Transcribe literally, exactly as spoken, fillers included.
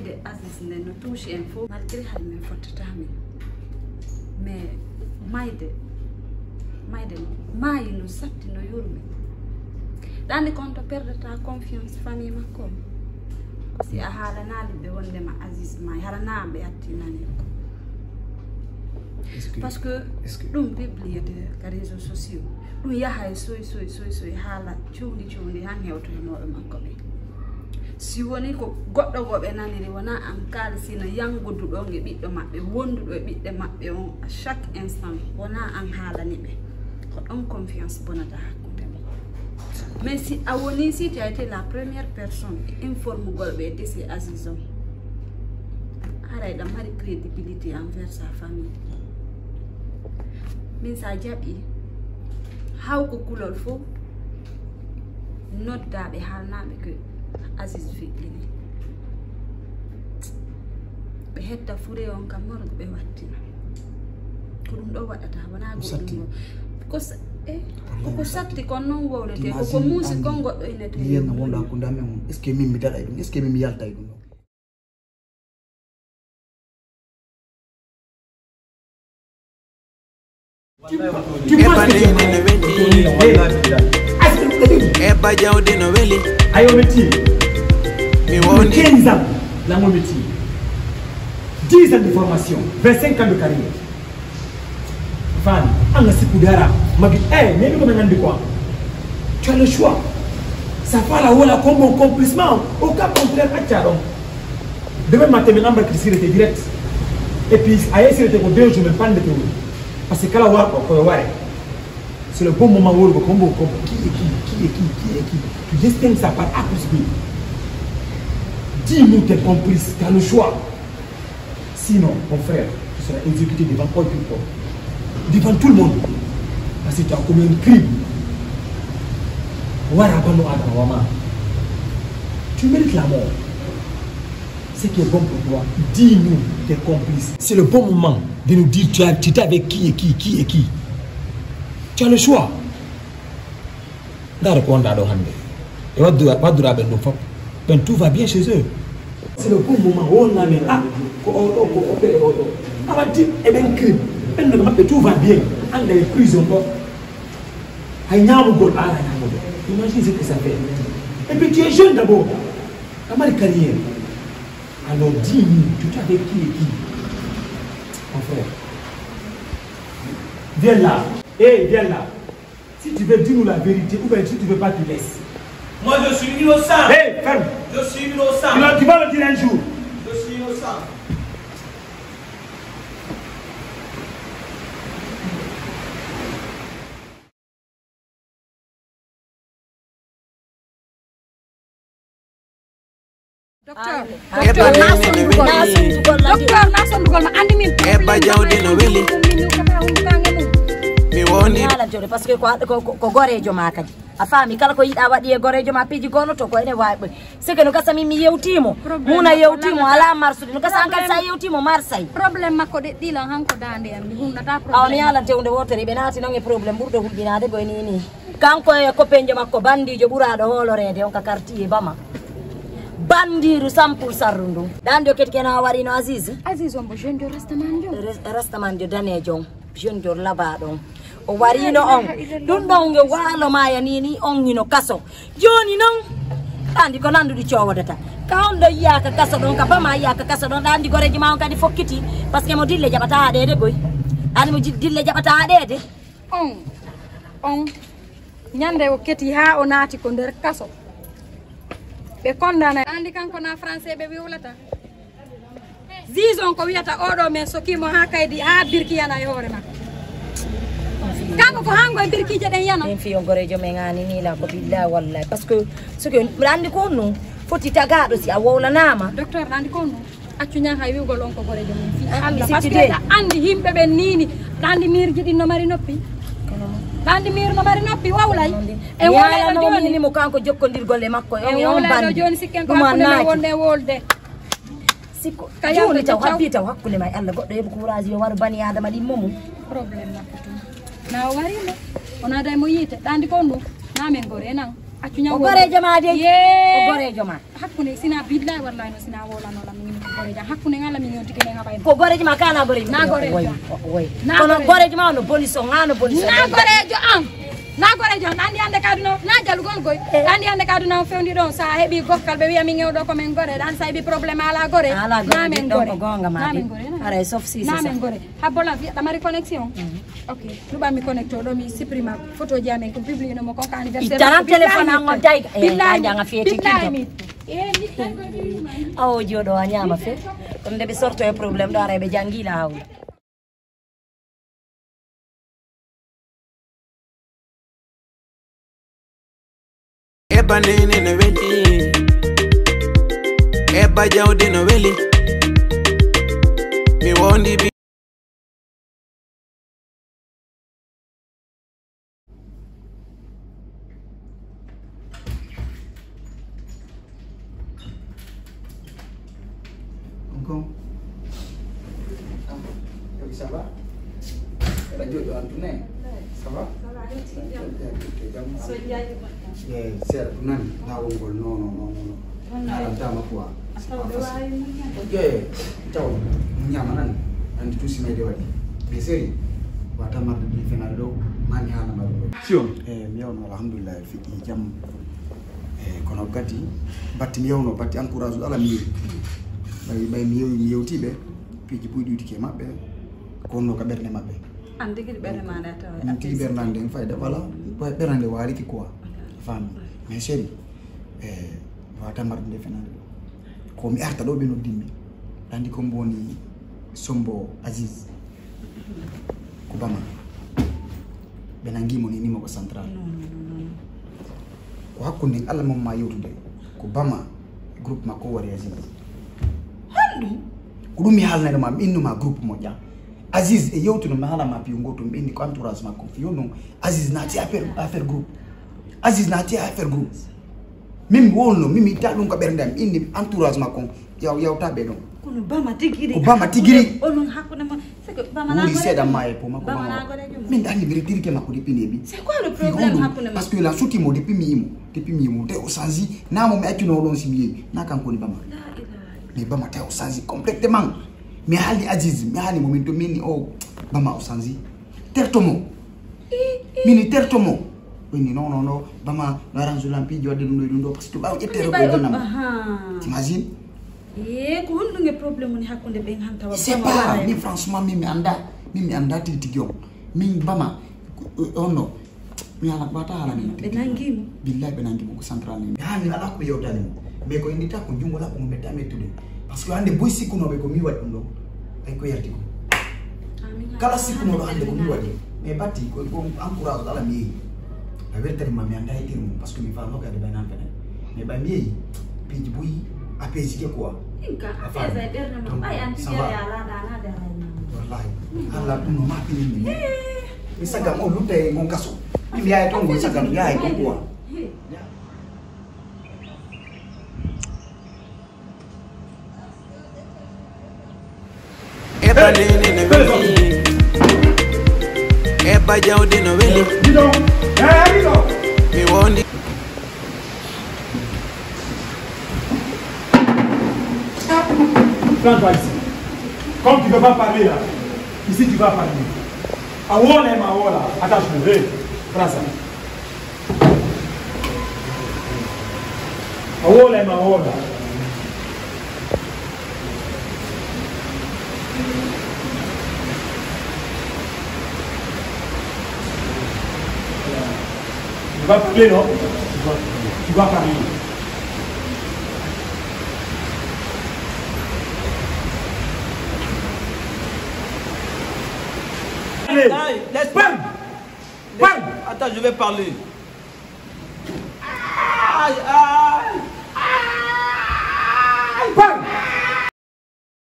De Aziz nde no touche en fof, malgré hay min fottata min, mais mayde mayde maayi no satti no yurmi. Ɗaani kon to perdata confiance famille makko on, ko si a haalanaali ɓe wondema Aziz maayi, hara na ɓe attinani ko. Parce que ɗum publié ka réseaux sociaux, ɗum yaha e soy soy soy soy, haala cuuɗi cuuɗi han hewtoyanooɓe makko ɓe. Si woni ko goɗɗo goo ɓe naniri, wonaa an kaalisino yanguduɗo e ɓiɗɗo maɓɓe, wonduɗo e ɓiɓɓe maɓɓe on à chaque instant, wonaa an haalani ɓe, ko ɗon confiance bonata hakkunde mon. Mais si a woni, si tu as été la première personne e informugol ɓe e décès Aziz on, haray ɗa mari crédibilité envers sa famille. Min sa jaɓi, hawko kulol fof, nodda ɓe, haalna ɓe que Aziz feƴƴini. Ɓe hetta fure on ka morgue, ɓe wattina. Ko ɗum ɗo waɗata, wonaa goɗɗum. Ko sa-, eh, koko satti kon non wowletee, koko muusi kon goɗɗo ina tawi. Lien no wonɗo hakkunde amen on. Est-ce que min mi daɗay ɗum? Est-ce que min mi yaltay ɗum ɗo? Eba jawdi no weli. Ayo mi ti. Mi woni. Quinze ans lango mi ti. Dix ans de formation, vingt-cinq ans de carrière. Fan, anga siku dara. Magi, eh, maybe comme un quoi. Tu as le choix. Ça va là, voilà, comme un accomplissement. Au cas contraire, à Tcharon. Demain matin, maintenant, on va tirer direct. Et puis, à essayer de deux jours, mais pas de théorie. Parce que quand on va, c'est le bon moment où on va, qui est qui, qui est qui, qui est qui. Tu distingues ça par A plus B. Dis-nous tes complices, tu as le choix. Sinon, mon frère, tu seras exécuté devant all people. Devant tout le monde. Parce que tu as commis un crime. Wara banu Adam wama. Tu mérites la mort. Ce qui est bon pour toi, dis-nous tes complices. C'est le bon moment de nous dire tu as, tu étais avec qui et qui, qui et qui. Tu as le choix. Ndaare ko wonɗaa ɗo hannde. E waddura-, wadduraaɓe ɗum fof. Ɓen tout va bien chez eux. C'est le bon moment. Wonnaa men, ah, ko o ɗo, ko o ɓe o ɗo. A waddi e ɓen crime. Ɓen no maɓɓe tout va bien. Annda e prison ɗo. Hay ñaamugol, ala ñaamugol. Imagine ce que ça fait. Et puis tu es jeune d'abord. A mari carrière. Alors dis-nous, tu étais avec qui et qui? Mon frère. Viens là. Eh, viens là. Si tu veux, dis-nous la vérité, ou bien si tu veux pas, tu laisses. Moi, je suis innocent. Hey, ferme. Je suis innocent. Tu vas, tu vas le dire un jour. Je suis innocent. Docteur, docteur, na sondugol ma. Docteur, na sondugol ma. Andi min. Ebba jawdi no weli. Mi woni. Ala jawdi, parce que ko, ko, ko, ko gorejo ma kadi. A faami, kala ko yiɗa waɗi e gorejo ma, piiji gono to ko ene wawi ɓoy. C'est que no gasa min mi yewtimo. Muna yewtimo, ala marsude. No gasa an kadi sa yewtimo, marsay. Problème makko de ɗilan hanko dande am. Mi hunnata problème. Awa mi ala tewde wotere, ɓe naati non e problème ɓurɗo hulɓinade boy ni ni. Kanko e copainjo makko bandiijo ɓuraaɗo hooloreede on ka quartier Bama. Bandiiru cent pour cent rundu. Ɗan ɗo kadi kena o warino Aziz. Aziz on bo jeune jo rastaman jo. Res-, rastaman jo danejo on. Jeune jo labaaɗo on. O warino on. Ɗum ɗon nge waalo maya ni ni on hino kaso. Jooni non. Andi ko nanduɗi cowodata. Ka on ɗo yiya ka kaso ɗon, ka Bama yiya ka kaso ɗon, ɗa andi goreji ma on kadi fokkiti. Parce que mo dille jaɓata haɗeede goy. Ani mo ji-, dille jaɓata haɗeede. On, on, ñande o keti haa o naati ko nder kaso. Ɓe kondana. Andi kanko na français ɓe wiwlata. Juge on ko wiyata oɗo men sokimo haa kaydi, haa birki yana e hoore makko. Kanko ko hango e birkije ɗen yana. Min fiyo gorejo men ani ni la ko billahi wallahi. Parce que ce que andi ko non foti tagaɗo si a wowlanama. Docteur andi ko non. Accu ñan hay wi'ugol on ko gorejo mum fii Allah, parce que aɗa anndi yimɓe ɓen niini. Aɗa anndi miirji ɗin no mari noppi? Aɗa anndi miir no mari noppi? Wawlay. E wowlay ɗo jooni mo kanko jokkondirgol e makko e on e on bandi jooni sikken ko hakkunde men wonde e wolde. Sikko jooni taw habbi taw hakkunde ma e Allah, goɗɗo heɓu courage yo waru bani adama ɗimmo mum. Problème makko tun na o warimo. O naada e mo yiite ɗa anndi ko on ɗum na men gore nan. Accu ñaw. O gorejo ma de. Yee. O gorejo ma. Hakkunde sina billahi wallahi no sina wolano la mi ko gorejo. Hakkunde ngala mi ñonti kene ngaba. Ko gorejo ma kana gorejo. Na gorejo. Woy, woy. Kono gorejo ma no boni so ngano boni so. Na gorejo am. Na gorejo am. Andi ande kaduna. Na jalugol goy. Andi ande kaduna on fewndi don sa hebi gokkal be wiya mi ngewdo ko men gore dan sa hebi problème ala gore. Ala gore. Na men gore. Ko gonga ma. Na men gore. Ara sof si. Na men gore. Habola fi damari connexion. Ok, luɓami connecte ɗo mi supprima photo ji amen ko publie no mo konka anniversaire. Ittaram téléphone an on tawi. Billahi anga feeti billahi. Awo joɗo a ñama fe. Ɗum nde ɓe sorto e problème ɗo ara ɓe jangila hawla. Eba nene no weli. Eba jawdi no weli. Mi wondi bi. Encore. Ah, oui, ça va? Radio de Antoine. Ça va? Ça va, merci. Eh, c'est Antoine. Là, on voit. Non, non, non, non, non. Haala tama quoi. Ok, taw ñama nan andi tout simede waɗi. Ɓe seri wata marde ɗi fenade ɗo mami haala mbaɗa ɗo. Sio. E mi yewno alhamdulillah fiɗɗi jam. E kono gati batti mi yewno batti encourage ala mi yewi ɓay ɓay mi yewi mi yewtiɓe piiji buy ɗiwtike maɓɓe konno ka ɓernde maɓɓe. An tigi ɓernde ma nde tawa min tigi ɓernde ande fayda wala ɓernde nde wariki quoi. Fami mais seri. E wata marde nde fenande ɗo ko mi arta ɗo ɓe noddimmi andi ko mboni sombo asis ko bama ɓe nangimo ni nimo ko central ko hakkude allah mom ma yewtude ko bama groupe makko wari asis honɗum ko ɗum mi haalnayno ma mi innuma groupe moƴƴa asis e yewtuno mi haalama piyo gotum ɓe inni ko entourage makko fiyo non asis naati affaire affaire groupe asis naati affaire groupe Min mi wowluno min mi itta ɗum ko ɓernde am inni entourage makko yaw yawtaɓe ɗon kono bama tigiri ko bama tigiri onon hakkude ma c'est que bama na wuri seeɗa ma e po makko bama na gode jum min anni mi retirike makko depuis nebi c'est quoi le problème hakkude ma parce que la suti mo depuis mi imo depuis mi imo te o sanzi na mo mi accuno ɗon si mi yeyi na kanko ni bama mais bama te o sanzi complètement mi haali aziz mi haali mo min to min ni o bama o sanzi tertomo mini tertomo ɓenni non non non bama no arange lampiiji wadde ɗum ɗo e ɗum ɗo parce que ɓaw ƴettere ko e donnama t'imagine e ko honɗum e problème woni hakkude ɓen han tawa c'est pas min franchement min mi annda min mi annda tigi tigi on min bama on no mi ala wata ala min ɓe nangimo billahi ɓe nangimo ko central ni mi hani ala ko yewtani mo mais ko indita ko jungo la ko mo metta mettude parce que hande boy sikkunoɓe ko mi waɗi ɗum ɗo ay ko yardi ko kala sikkunoɗo hande ko mi waɗi mais batti ko encourage ala mi yeehi a weltani ma mi anda e tirmum parce que mi fano kadi ɓay nan fene mais ɓay mi yeehi piiji buy a peji ke quoi wallahi allah ɗum no mappini mi mi sagam o lutta e ngon kaso mi yaye ton ngol sagam yaye ton quoi Eba nene no weli. Eba jawdi no weli. Mi wondi. Prends-toi ici. Comme tu ne veux pas parler là, ici tu vas parler. A wola e ma wola, attache-le. Prends ça. A wola e ma wola. Tu vas parler, non? Tu vas parler. Allez, laisse pas. Attends, je vais parler.